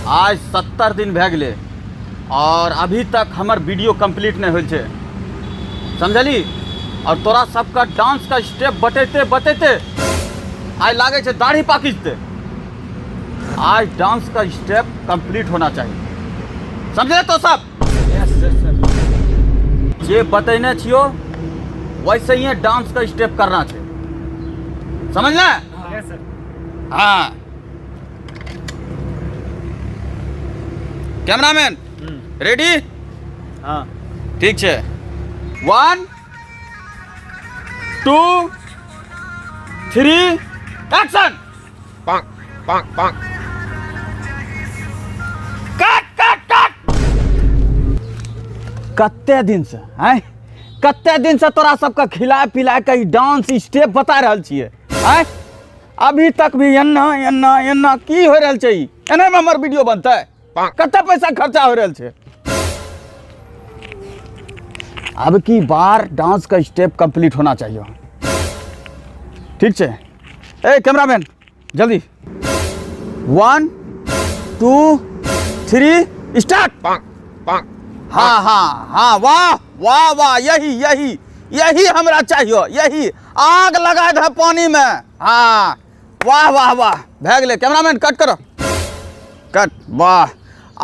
आज 70 दिन भए गेलै और अभी तक हमर वीडियो कंप्लीट नहीं होल छै, समझली? और तोरा सबका डांस का स्टेप बतेते बतेते आइ लागै छै दाढ़ी पाकि जेतै। आज डांस का स्टेप कंप्लीट होना चाहिए, समझले तो सब? Yes sir. जे बतेने छियो वैसे ही डांस का स्टेप करना छै, समझले? Yes sir. हाँ, कैमरामैन रेडी? हाँ। ठीक छै, 1 2 3 एक्शन। कट कट कट। कते दिन से आँय, कते दिन से तोरा सबके खिलाए पिलाए के ई डांस स्टेप बता रहल छियै आँय, अभी तक भी एन्ना एन्ना एन्ना की हो रहल छै? ई एना में हमर वीडियो बनतै? कते पैसा खर्चा हो रहल छै? अब की बार डांस का स्टेप कंप्लीट होना चाहिए, ठीक छै? ए कैमरामैन जल्दी, 1 2 3 स्टार्ट। हाँ हाँ हाँ, वाह वाह वाह, यही यही यही हमरा चाहिए, यही आग लगा दे पानी में। हाँ, वाह वाह वाह, भए गेलै। कैमरामैन कट करो, कट। वाह,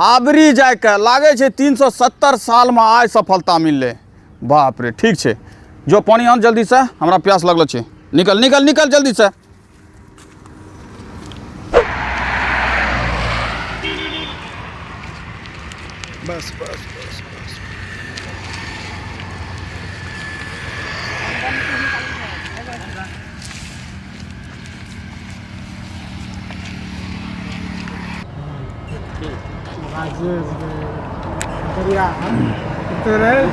आबरी जाके लागै छै 370 सालमे आइ सफलता मिललै। बाप रे, ठीक छै, जो पानी आन जल्दी से, हमरा प्यास लगल छै। निकल निकल निकल जल्दी से। बस बस बस बस। राजेश बढ़िया तो रहे।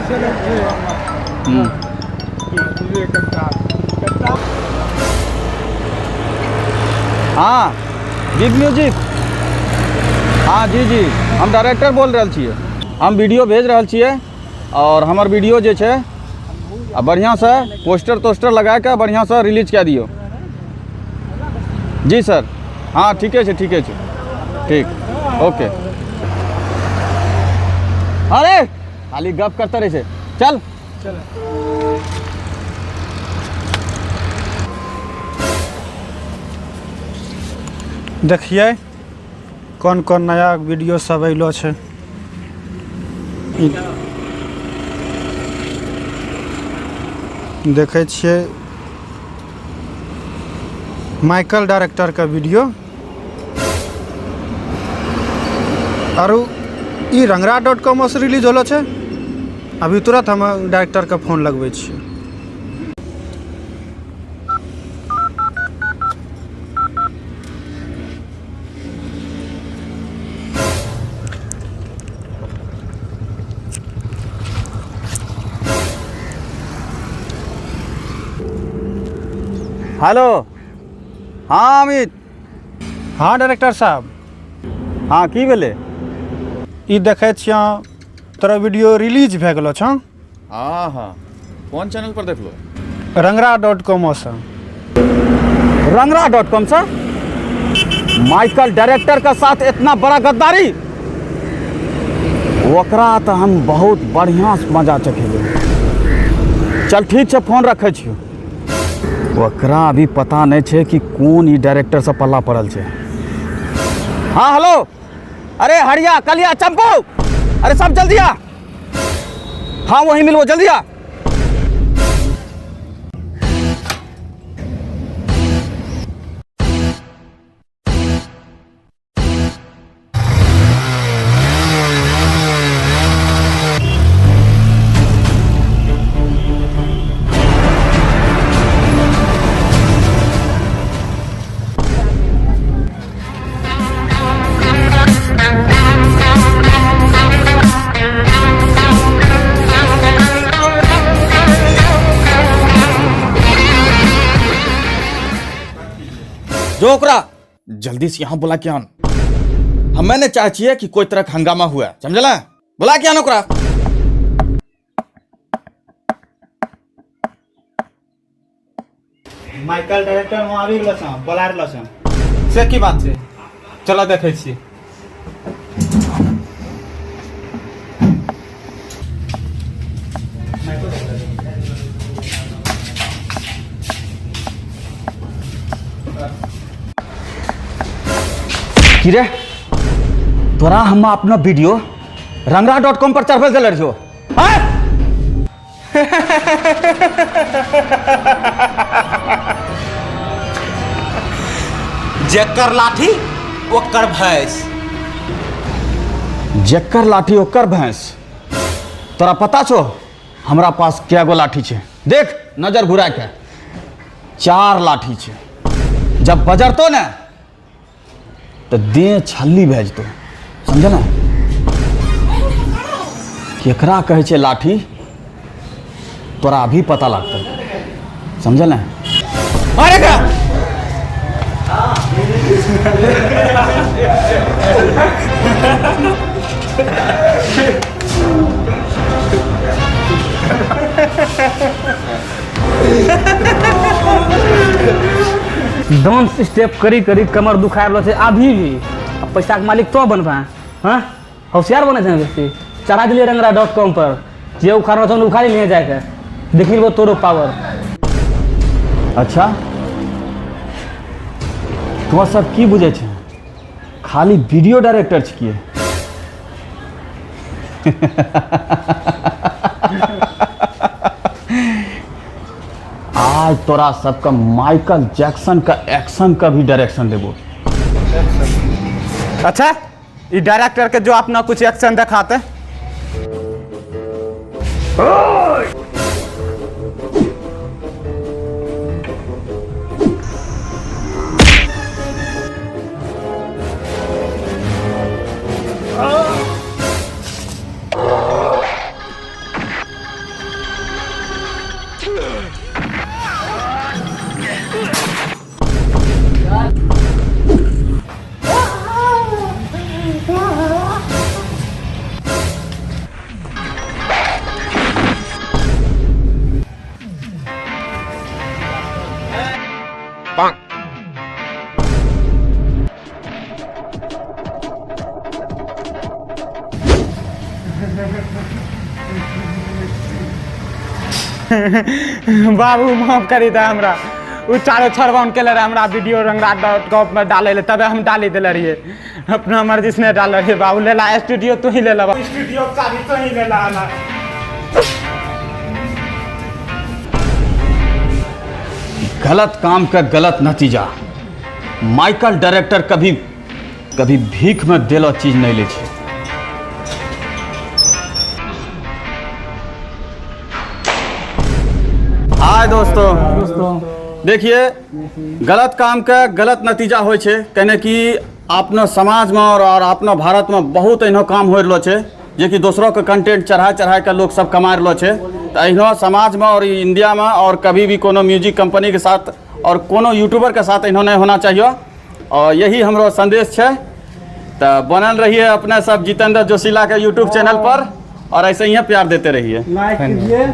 हाँ, गीत म्यूजिक। हाँ जी जी, हम डायरेक्टर बोल रहल छियै। हम वीडियो भेज रहल छियै और हमर वीडियो जे छै आ बढ़िआँसँ पोस्टर तोस्टर लगाए कऽ बढ़िआँसँ रिलीज कए दियौ। जी सर, हाँ, ठीके छै, ठीके छै, ठीक, ओके। अरे खाली गप करते रहै छै, चल। देखिए कोन कोन नया वीडियो सब अयलो छै। ई देखै छियै माइकल डायरेक्टरके वीडियो आरू ई रंगरा डॉट कॉम से रिलीज होलो छै। अभी तुरंत हम डायरेक्टरके फोन लगबै छियै। हेलो, हाँ अमित। हाँ डायरेक्टर साहब। हाँ, की भेलै? ई देखै छियौ तोरा वीडियो रिलीज भए गेलो छौ। हाँ हाँ, कोन चैनल पर देखलो? रंगरा डॉट कॉम से। रंगरा डॉट कॉम से? माइकल डायरेक्टर का साथ इतना बड़ा गद्दारी, ओकरा तो हम बहुत बढ़िया से मजा चखेबै। चल ठीक छै, फोन रखै छियौ। ओकरा अभी पता नहीं छै कि कोन ई डायरेक्टर से पल्ला पड़ल छै। हाँ हेलो, अरे हरिया कलिया चंपू, अरे सब जल्दी आ। हाँ वही मिलबो, जल्दी आ। जो ओकरा जल्दी से यहाँ बुला के आन। हमें नहीं चाहे छियै कि कोई तरह के हंगामा हुआ, समझला? बुला के आन ओकरा। माइकल डायरेक्टर वहाँ आबि गेलो छौ, बोला रहलो छौ। से की बात छै, चलो देखै छी। की रे, तोरा हम अपना वीडियो rangra.com पर चढ़बै देले रहियो? आँय? जेकर लाठी ओकर भैंस। जेकर लाठी ओकर भैंस। तोरा पता छो हमरा पास कै गो लाठी छै? देख नजर घुरा के, 4 लाठी छै। जब बजरतो ने तो देह छल्ली भए जेतो, समझ ने? केकरा कहै छै लाठी तोरा अभी पता लगतौ, समझल ने? अरे का डांस स्टेप करी करी कमर दुखा रहल छै अभी भी। आ पैसा के मालिक तो बनबा। हाँ, होशियार बने छै बेसी। चढ़ा दिलियै rangra.com पर, जे उखाड़ना छौ उखाड़ी लिए जाके, देखी लेबो तोरो पावर। अच्छा तो सब की बुझै छै? खाली वीडियो डायरेक्टर छियै। आज तोरा सबका माइकल जैक्सन का एक्शन का भी डायरेक्शन देबो। अच्छा ई डायरेक्टर के जो अपना कुछ एक्शन दिखाते। बाबू माफ करी दे हमरा, उ चारो छड़वान के रहे हमरा वीडियो rangra.com में डाले ले, तबे हम डाली देले रहिए, अपना मर्जी से नहीं डाले रहिए। बाबू ले ला स्टूडियो, तू ही ले ला स्टूडियो, चाबी तू ही ले ला। गलत काम का गलत नतीजा। माइकल डायरेक्टर कभी कभी भीख में देलो चीज नहीं ले छे। हाय दोस्तों, देखिए गलत काम के गलत नतीजा होइ छै, कहने कि अपना समाज में और अपना भारत में बहुत एहनो काम हो रहलो छै जे कि दोसरों के कंटेंट चढ़ा चढ़ा के लोग सब कमा रहलो छै। तो एहनो समाज में और इंडिया में और कभी भी कोनो म्यूजिक कंपनी के साथ और कोनो यूट्यूबर के साथ एहनो नहीं होना चाहिए, और यही हमरो संदेश छै। तो बनल रहिए अपने सब जितेंद्र जोशीला के यूट्यूब चैनल पर और ऐसे ही प्यार देते रहिए। लाइक कीजिए।